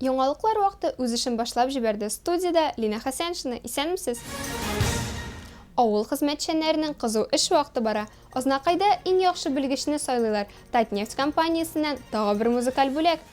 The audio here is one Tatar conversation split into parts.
Яңалыклар вакыты үз эшен башлап җибәрде. Студиядә Лина Хәсәншина. Исәнмесез! Авыл хезмәтчәннәренең кызу эш вакыты бара. Азнакайда иң яхшы белгечне сайлыйлар. Татнефть компаниясеннән тагы бер музыкаль бүләк.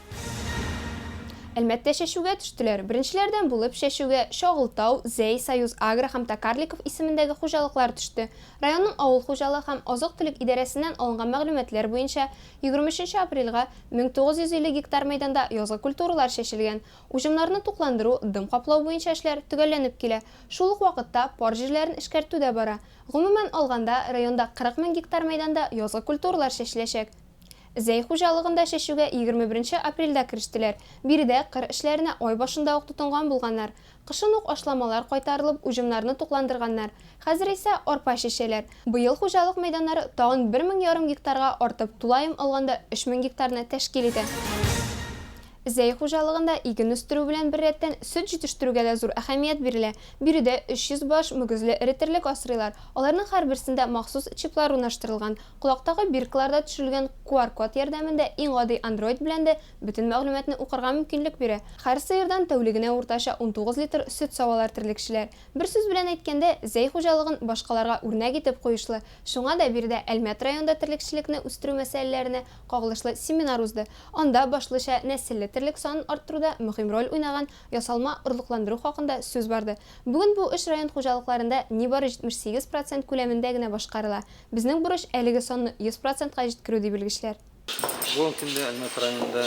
Әлмәттә чәчүгә төштеләр. Беренчеләрдән булып чәчүгә Чагылтау, Зәй, Союз Агро һәм Токарликов исемендәге хуҗалыклар төште. Районның авыл хуҗалыгы һәм азык-төлек идарәсеннән алынган мәгълүматлар буенча, 23 апрельгә 1950 гектар мәйданда язгы культуралар чәчелгән. Уҗымнарны тукландыру, дым каплау буенча эшләр төгәлләнеп килә. Шул ук вакытта пар җирләрен эшкәртү дә бара. Гомумән алганда, районда 40 мең гектар мәйданда язгы культуралар чәчеләчәк. Зәй хуҗалыгында чәчүгә 21 нче апрельдә керештеләр. Биредә кыр эшләренә ай башында ук тотынган булганнар. Кышын ук ашламалар кайтарылып, уҗымнарны тукландырганнар. Хәзер исә арпа чәчәләр. Быел хуҗалык мәйданнары тагын бер мең ярым гектарга артып, тулаем алганда 3000 гектарны тәшкил итә. Зәй хуҗалыгында иген үстерү белән беррәттән сөт җитештерүгә дә зур әһәмият бирелә. Биредә 300 баш мөгезле эре терлек асрыйлар. Аларның һәрберсендә махсус чиплар урнаштырылган. Колактагы биркаларда төшерелгән QR-код ярдәмендә иң гади Android белән дә бөтен мәгълүматны укырга мөмкинлек бирә. Һәр сыердан тәүлегенә уртача 19 литр сөт савалар терлекчеләр. Бер сүз белән әйткәндә, Зәй хуҗалыгын башкаларга үрнәк итеп куешлы. Шуңа да биредә Әлмәт районында терлекчелекне үстерү мәсьәләләренә кагылышлы семинар узды. Анда, башлыча, нәселле терлек санын арттыруда мөһим роль уйнаган ясалма орлыкландыру хакында сүз барды. Бүген бу эш район хуҗалыкларында нибары 78 процент күләмендә генә башкарыла. Безнең бурыч, әлеге санны 100 процентка җиткерү, ди белгечләр. Бүгенге көндә Әлмәт районында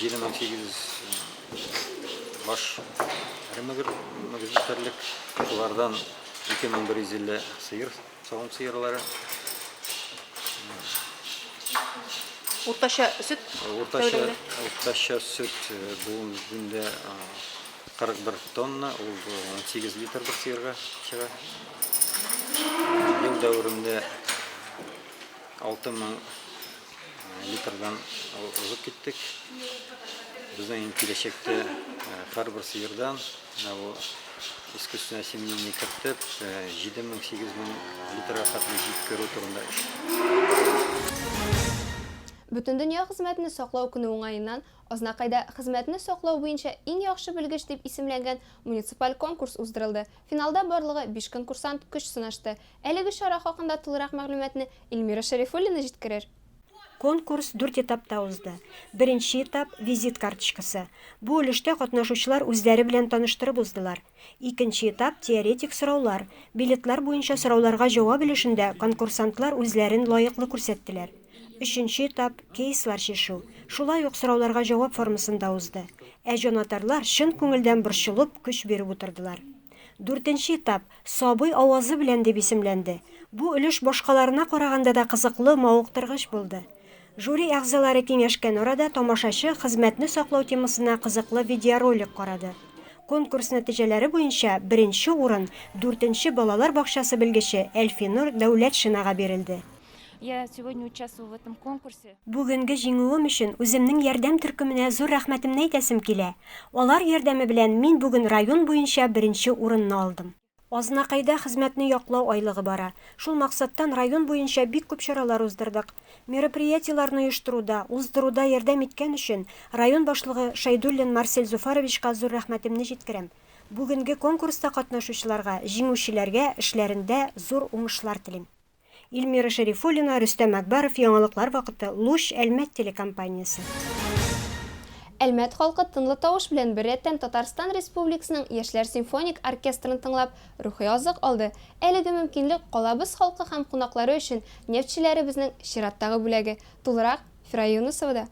7800 баш эре мөгезле терлек, шулардан 2150 сыер, савым сыерлары. Уртача сөт Уртача, уртача сөт бүгенге көндә 41 тонна, ул 18 литр бер сыерга чыга. Ел дәверендә 6000 литрдан узып киттек. Безнең инде киләчәктә һәрбер сыердан менә бу искусственное осеменение кертеп, 7000-8000 литрга хәтле җиткерү турында эш Бөтендөнья хезмәтне саклау көне уңаеннан Азнакайда Хезмәтне саклау буенча иң яхшы белгеч дип исемләнгән муниципаль конкурс уздырылды. Финалда барлыгы биш конкурсант көч сынашты. Әлеге чара хакында тулырак мәгълүматны Эльмира Шәрифуллина җиткерер. Конкурс дүрт этапта узды. Беренче этап, визит карточкасы. Бу өлештә катнашучылар үзләре белән таныштырып уздылар. Икенче этап, теоретик сораулар. Билетлар буенча сорауларга җавап өлешендә конкурсантлар үзләрен лаеклы күрсәттеләр. Өченче этап, кейслар чишү. Шулай ук сорауларга җавап формасында узды. Ә җанатарлар чын күңелдән борчылып, көч биреп утырдылар. Дүртенче этап, Сабый авазы белән дип исемләнде. Бу өлеш башкаларына караганда да кызыклы, мавыктыргыч булды. Жюри әгъзалары киңәшкән арада тамашачы хезмәтне саклау темасына кызыклы видеоролик карады. Конкурс нәтиҗәләре буенча беренче урын дүртенче балалар бакчасы белгече Әлфинур Дәүләтшинага бирелде. Я сегодня участвую в этом конкурсе. Бүгенге җиңүем өчен үземнең ярдәм төркеменә зур рәхмәтемне әйтәсем килә. Алар ярдәме белән мин бүген район буенча беренче урынны алдым. Азнакайда хезмәтне яклау айлыгы бара. Шул максаттан район буенча бик күп чаралар уздырдык. Мероприятиеләрне оештыруда, уздыруда ярдәм иткән өчен район башлыгы Шәйдуллин Марсель Зуфаровичка зур рәхмәтемне җиткерәм. Бүгенге конкурста катнашучыларга, җиңүчеләргә эшләрендә зур уңышлар телим. Илмира Шәрифуллина, Рөстәм Әкбәров, Яңалыклар вакыты, Луч, Әлмәт телекомпаниясе. Әлмәт халкы тынлы тавыш белән беррәттән Татарстан Республикасының Яшьләр симфоник оркестрын тыңлап, рухи азык алды. Әлеге мөмкинлек калабыз халкы һәм кунаклары өчен нефтьчеләребезнең чираттагы бүләге. Тулырак, Фирая Юнысовада.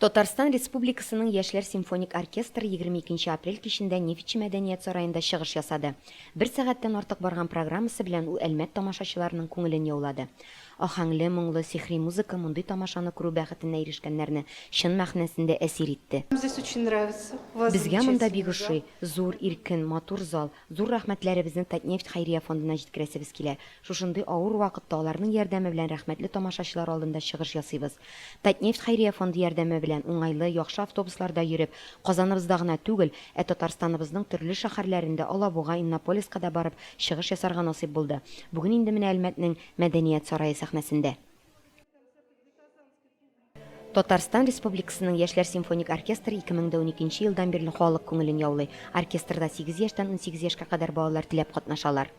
Татарстан Республикасының Яшьләр симфоник оркестры 22 нче апрель кичендә Нефтьче мәдәният сараенда чыгыш ясады. Бер сәгатьтән артык барган программасы белән ул Әлмәт тамашачыларының күңелен яулады. Аһәңле, моңлы, сихри музыка мондый тамашаны күрү бәхетенә ирешкәннәрне чын мәгънәсендә әсир итте. Здесь очень нравится. У вас Безгә монда бик замечательный зал. ошый, зур, иркен, матур зал. Зур рәхмәтләребезне Татнефть хәйрия фондына җиткерәсебез килә. Шушындый авыр вакытта аларның ярдәме белән рәхмәтле тамашачылар алдында чыгыш ясыйбыз. Татнефть хәйрия фонды ярдәме белән уңайлы, яхшы автобусларда йөреп, Казаныбызда гына түгел, ә Татарстаныбызның төрле шәһәрләрендә, Алабуга, Иннополиска да барып, чыгыш ясарга насыйп булды. Бүген инде менә Әлмәтнең Мәдәният сарае сәхнәсендә. Татарстан Республикасының Яшьләр симфоник оркестры 2012 нче елдан бирле халык күңелен яулый. Оркестрда сигез яшьтән 18 яшькә кадәр балалар теләп катнашалар.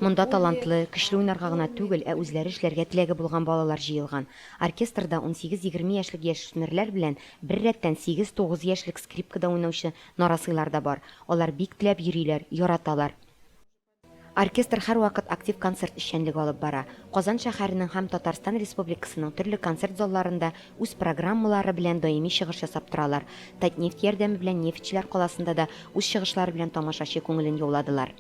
Монда талантлы, көчле уйнарга гына түгел, ә үзләре эшләргә теләге булган балалар җыелган. Оркестрда унсигез-егерме яшьлек яшүсмерләр белән беррәттән сигез-тугыз яшьлек скрипкада уйнаучы нарасыйлар да бар. Алар бик теләп йөриләр, яраталар. Оркестр һәрвакыт актив концерт эшчәнлеге алып бара. Казан шәһәренең һәм Татарстан Республикасының төрле концерт залларында үз программалары белән даими чыгыш ясап торалар. Татнефть ярдәме белән нефтьчеләр каласында да үз чыгышлары белән тамашачы күңелен яуладылар.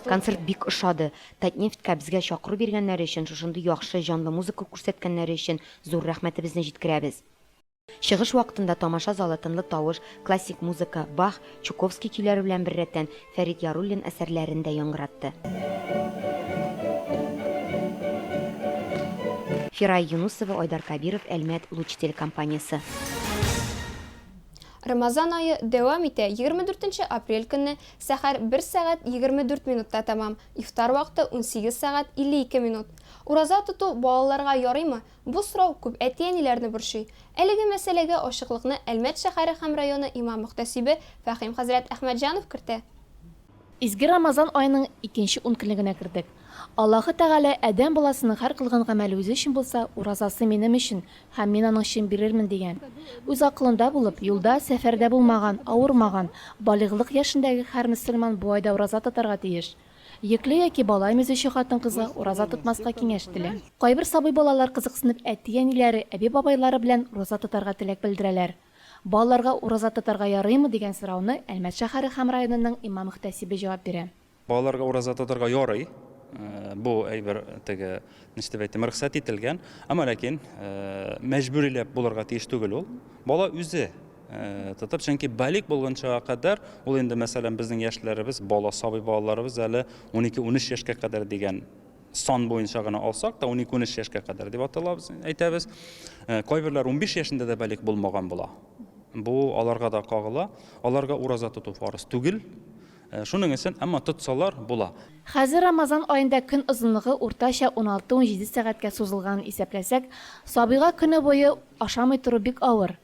Концерт бик ошады. Татнефтькә безгә чакыру биргәннәре өчен, шушындый яхшы, җанлы музыка күрсәткәннәре өчен зур рәхмәтебезне җиткерәбез. Чыгыш вакытында тамаша залы тынлы тавыш, классик музыка, Бах, Чуковский көйләре белән беррәттән Фәрит Яруллин әсәрләрен дә яңгыратты. Фирая Юнусова, Айдар Кабиров, Әлмәт, Луч телекомпаниясе. Рамазан ае дәвам итә, 24 нче апрель көнне сәхәр бер сәгать 24 минутта тәмам, ифтар вакыты 18 сәгать 52 минут. Ураза тоту балаларга ярыймы? Бу сорау күп әти-әниләрне борчый. Әлеге мәсьәләгә ачыклыкны Әлмәт шәһәре һәм районы имам-мөхтәсибе Фәһим хәзрәт Әхмәтҗанов кертә. Изге Рамазан аеның икенче ункөнлегенә кердек. Аллаһы Тәгалә, Адәм баласының һәр кылган гамәле үзе өчен булса, уразасы минем өчен һәм мин аның өчен бирермен, дигән. Үз акылында булып, юлда, сәфәрдә булмаган, авырмаган, балигълык яшендәге һәр мөселман бу айда ураза тотарга тиеш. Йөкле яки бала имезүче хатын-кызга ураза тотмаска киңәш ителә. Кайбер сабый балалар кызыксынып әти-әниләре, әби-бабайлары белән ураза тотарга теләк белдерәләр. Балаларга ураза тотарга ярыймы дигән сорауны Әлмәт шәһәре һәм районының имам-мөхтәсибе җавап бирә. Балаларга ураза тотарга ярый. Бу әйбер теге, ничек дип әйтим, рөхсәт ителгән. Әмма ләкин мәҗбүриләп булырга тиеш түгел ул. Бала үзе тотып, чөнки балигъ булганчага кадәр, ул инде, мәсәлән, безнең яшьләребез, бала, сабый балаларыбыз әле 12-13 яшькә кадәр дигән сан буенча гына алсак та, 12-13 яшькә кадәр дип аталабыз, әйтәбез. Кайберләр 15 яшендә дә балигъ булмаган була. Бу аларга да кагыла. Аларга ураза тоту фарыз түгел. Шуның өчен, әмма тотсалар, була. Хәзер Рамазан аенда көн озынлыгы уртача уналты-унҗиде сәгатькә сузылганын исәпләсәк, сабыйга көне буе ашамый тору бик авыр.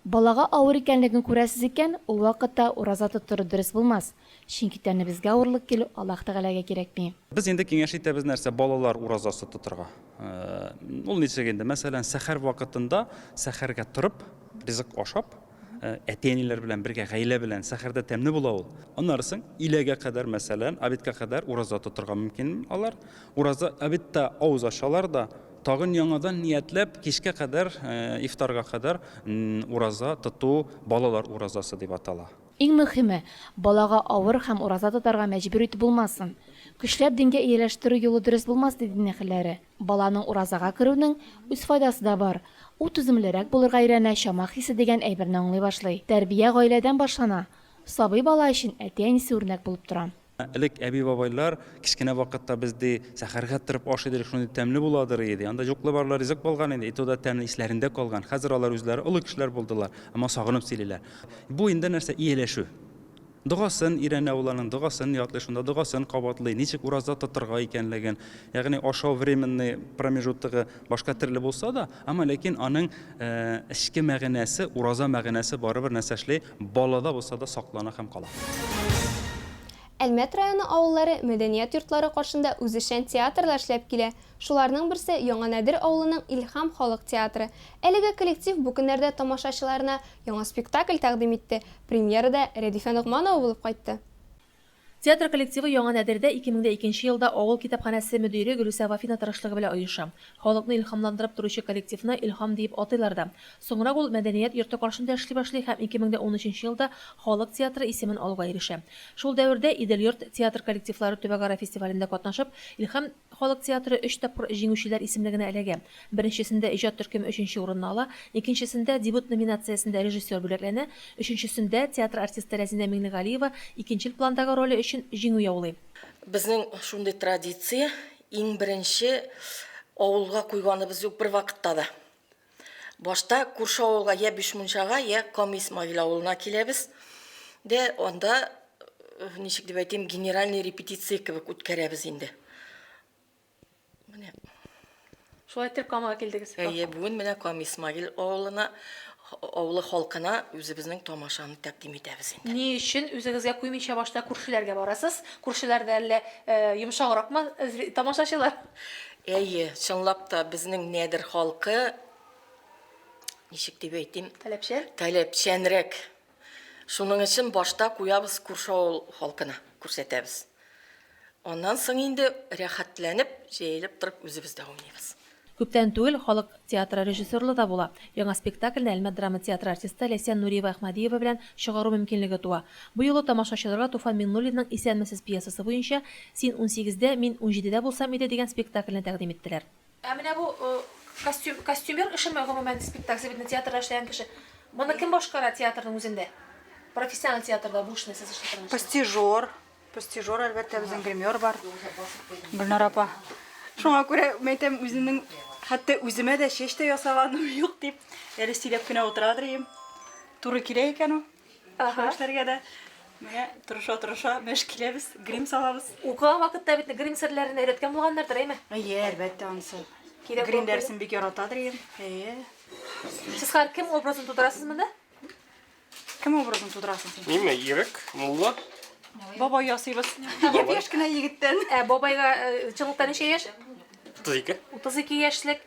Балага авыр икәнлеген күрәсез икән, ул вакытта ураза тоттыру дөрес булмас, чөнки тәнебезгә авырлык килү Аллаһ Тәгаләгә кирәкми. Без инде киңәш итәбез нәрсә, балалар уразасы тотырга. Ул ничек инде, мәсәлән, сәхәр вакытында сәхәргә торып, ризык ашап, әти-әниләр белән бергә, гаилә белән сәхәрдә тәмле була ул. Аннары соң иләгә кадәр, мәсәлән, обедка кадәр ураза тотырга мөмкин алар. Ураза, обедта авыз ачалар да, тагын яңадан ниятләп, кичкә кадәр, ифтарга кадәр ураза тоту балалар уразасы дип атала. Иң мөхиме, балага авыр һәм ураза тотарга мәҗбүр итү булмасын. Көчләп дингә ияләштерү юлы дөрес булмас, ди дин әһелләре. Баланың уразага керүнең үз файдасы да бар. Ул түземлерәк булырга өйрәнә, чама хисе дигән әйберне аңлый башлый. Тәрбия гаиләдән башлана. Сабый бала өчен әти-әнисе үрнәк булып тора. Элек әби-бабайлар кечкенә вакытта без, ди, сәхәргә торып ашый идек, шундый тәмле буладыр иде. Анда юклы-барлы ризык булган инде, и то да тәмле исләрендә калган. Хәзер алар үзләре олы кешеләр булдылар, әмма сагынып сөйлиләр. Бу инде нәрсә, ияләшү. Догасын өйрәнә ул аның, догасын ятлый, шунда догасын кабатлый, ничек ураза тотырга икәнлеген. Ягъни ашау временный промежутогы башка төрле булса да, әмма ләкин аның эчке мәгънәсе, ураза мәгънәсе барыбер нәрсә эшли, балада булса да саклана һәм кала. Әлмәт районы авыллары мәдәният йортлары каршында үзешчән театрлар эшләп килә. Шуларның берсе, Яңа Нәдер авылының Илһам халык театры. Әлеге коллектив бу көннәрдә тамашачыларына яңа спектакль тәкъдим итте, премьерада Рәдифә Ногманова булып кайтты. Театр коллективы Яңа Нәдердә 2002 нче елда авыл китапханәсе мөдире Гөлүсә Вафина тырышлыгы белән оеша. Халыкны илһамландырып торучы коллективны Илһам диеп атыйлар да. Соңрак ул мәдәният йорты каршында эшли башлый һәм 2013 нче елда Халык театры исемен алуга ирешә. Шул дәвердә Идел-йорт театр коллективлары төбәкара фестивалендә катнашып, Илһам Халык театры өч тапкыр җиңүчеләр исемлегенә эләгә. Беренчесендә иҗат төркеме өченче урынны ала, икенчесендә дебют номинациясендә режиссер бүләкләнә, өченчесендә театр артисты Рәзинә Миңнегалиева икенчел пландагы роле өчен җиңү яулый. Безнең шундый традиция, иң беренче авылга куйганыбыз юк бервакытта да. Башта күрше авылга, я Бишмунчага, я Кам Исмаил авылына киләбез. Дә анда, ничек дип әйтим, генеральный репетиция кебек үткәрәбез инде. Менә. Шулай итеп Камага килдегез. Әйе, бүген менә Кам Исмагил авылына, авылы халкына үзебезнең тамашаны тәкъдим итәбез инде. Ни өчен үзегезгә куймыйча башта күршеләргә барасыз? Күршеләрдә әллә йомшагракмы тамашачылар? Әйе, чынлап та безнең Нәдер халкы, ничек дип әйтим? Таләпчән? Таләпчәнрәк. Шуның өчен башта куябыз күрше авыл халкына, күрсәтәбез. Аннан соң инде рәхәтләнеп, җәелеп торып үзебез дә уйныйбыз. Күптән түгел халык театры режиссерлы да була. Яңа спектакльне Әлмәт драма театры артисты Ләйсән Нуриева-Әхмәдиева белән чыгару мөмкинлеге туа. Бу юлы тамашачыларга Туфан Миңнуллинның Исәнмесез пьесасы буенча Син унсигездә, мин унҗидедә булсам иде дигән спектакльне тәкъдим иттеләр. Ә менә бу костюм, костюмер эшеме гомумән спектакль, сез бит театрда эшләгән кеше. Моны кем башкара театрның үзендә? Профессиональ театрда бу эшне сез эшли торган эшне. Постижер, постижер, әлбәттә, безнең гример бар. Гөлнар апа. Шуңа күрә, мин әйтәм, үземнең хәтта үземә дә чәч тә ясаганым юк дип, әле сөйләп кенә утырадыр идем. Туры килә икән ул. Шул эшләргә дә менә тырыша-тырыша мәш киләбез, грим салабыз. Укыган вакытта бит грим серләрен өйрәткән булганнардыр, әйме? Әйе, әлбәттә, анысы. Кирәк Грим дәресен бик яратадыр идем. Әйе. Сез хәзер кем образын тудырасыз монда? Кем образын тудырасың син? Минме? Ирек, мулла. Бабай ясыйбыз. Япь-яшь кенә егеттән. Ә бабайга э, чынлыкта ничә яшь? 32. 32 яшьлек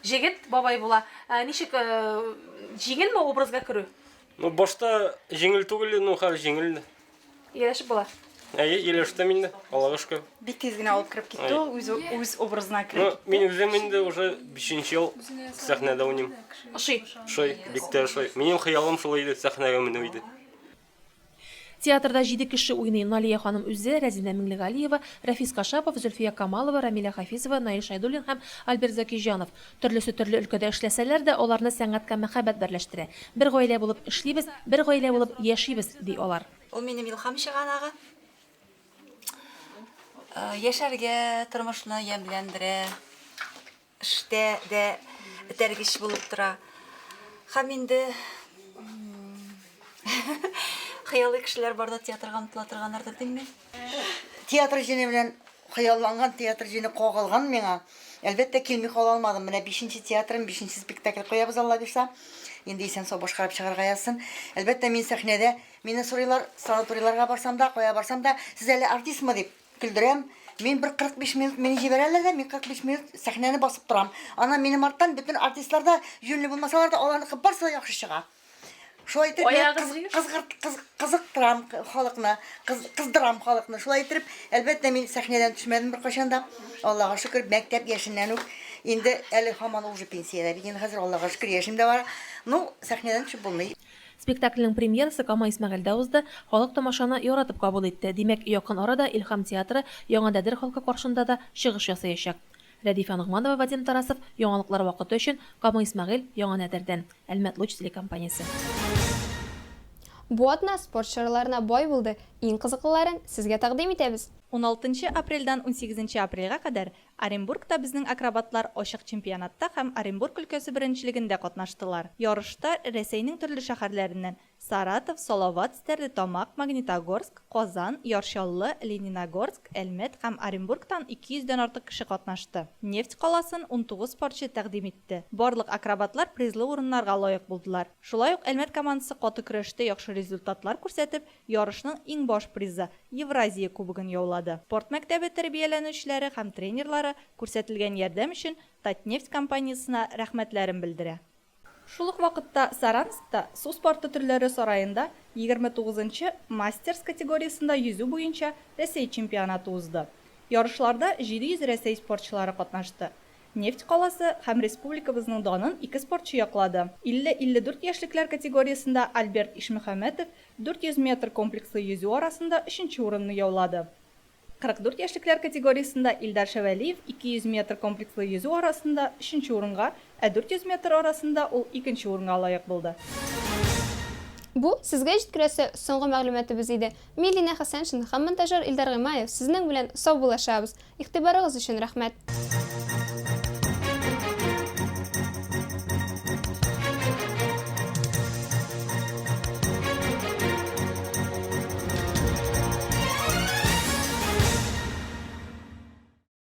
җегет бабай була. Ә, ничек э, җиңелме образга керү? Ну, башта җиңел түгел, ну, хәзер җиңел инде. Ияләшеп була. Әйе, ияләштем инде, Аллага шөкер. Бик тиз генә алып кереп китте ул, үз, үз образына кереп Ну, мин үзем инде уже бишенче ел сәхнәдә уйныйм. Ошый. Ошый, бик тә ошый. Минем хыялым шул иде, сәхнәгә менү иде. Театрда җиде кеше уйный, Налия ханым үзе, Рәзинә Миңлегалиева, Рәфис Кашапов, Зөлфия Камалова, Рамилә Хафизова, Наил Шәйдуллин һәм Альберт Закиҗанов. Төрлесе төрле өлкәдә эшләсәләр дә, аларны сәнгатькә мәхәббәт берләштерә. Бер гаилә булып эшлибез, бер гаилә булып яшибез, ди алар. Ул минем илһам чыганагы. Яшәргә, тормышны ямьләндерә. Эштә дә этәргеч булып тора. Һәм инде хыялый кешеләр бар да театрга омтыла торганнардыр дим мин. Театр җене белән хыялланган, театр җене кагылган миңа. Әлбәттә, килми кала алмадым. Менә бишенче театрым, бишенче спектакль куябыз, Алла бирса. Инде исән-сау башкарып чыгарга язсын. Әлбәттә, мин сәхнәдә, мине сорыйлар, санаторийларга барсам да, кая барсам да, сез әле артистмы дип. Көлдерәм. Мин бер 45 минут мине җибәрәләр дә, мин 45 минут сәхнәне басып торам. Аннан минем арттан бөтен артистлар да җүнле булмасалар да, аларныкы барсы да яхшы чыга. Шулай итеп, мин Аягыз кыз, җыеш. кызгырт, кыз, кызыктырам халыкны, кыз, кыздырам халыкны. Шулай итеп, әлбәттә, мин сәхнәдән төшмәдем беркайчан да. Аллага шөкер, мәктәп яшеннән үк. Инде әле һаман уже пенсиядә бит инде хәзер, Аллага шөкер, яшем дә бар. Ну, сәхнәдән төшеп булмый. Спектакльнең премьерасы Кама Исмәгыйльдә узды, халык тамашаны яратып кабул итте. Димәк, якын арада Илһам театры Яңа Дәдер халкы каршында да чыгыш ясаячак. Рәдифә Ногманова, Вадим Тарасов, Яңалыклар вакыты өчен, Кама Исмәгыйль, Яңа Нәдердән. Әлмәт Луч телекомпаниясе. Бу атна спорт чараларына бай булды, иң кызыклыларын сезгә тәкъдим итәбез. Уналтынчы апрельдән унсигезенче апрельгә кадәр Оренбургта безнең акробатлар ачык чемпионатта һәм Оренбург өлкәсе беренчелегендә катнаштылар. Ярышта Рәсәйнең төрле шәһәрләреннән, Саратов, Салават, Стәрлетамак, Магнитогорск, Казан, Яр Чаллы, Лениногорск, Әлмәт һәм Оренбургтан 200 дән артык кеше катнашты. Нефть каласын 19 спортчы тәкъдим итте. Барлык акробатлар призлы урыннарга лаек булдылар. Шулай ук Әлмәт командасы каты көрәштә яхшы результатлар күрсәтеп, Ярышның иң баш призы, Евразия кубогын яулады. Спорт мәктәбе тәрбияләнүчеләре һәм тренерлары күрсәтелгән ярдәм өчен Татнефть компаниясенә рәхмәтләрен белдерә. Шул ук вакытта Саранскта Су спорты төрләре сараенда 29 нчы Мастерс категориясендә йөзү буенча Рәсәй чемпионаты узды. Ярышларда 700 Рәсәй спортчылары катнашты. Нефть каласы һәм республикабызның данын ике спортчы яклады. 50-54 яшьлекләр категориясендә Альберт Ишмөхәммәтов 400 метр комплекслы йөзү арасында өченче урынны яулады. 44 яшьлекләр категориясендә Илдар Шәвәлиев 200 метр комплекслы йөзү арасында өченче урынга, ә 400 метр арасында ул икенче урынга лаек булды. Бу, сезгә җиткерәсе соңгы мәгълүматыбыз иде. Мин Линә Хәсәншина һәм монтажер Илдар Гыймаев сезнең белән саубуллашабыз. Игътибарыгыз өчен рәхмәт!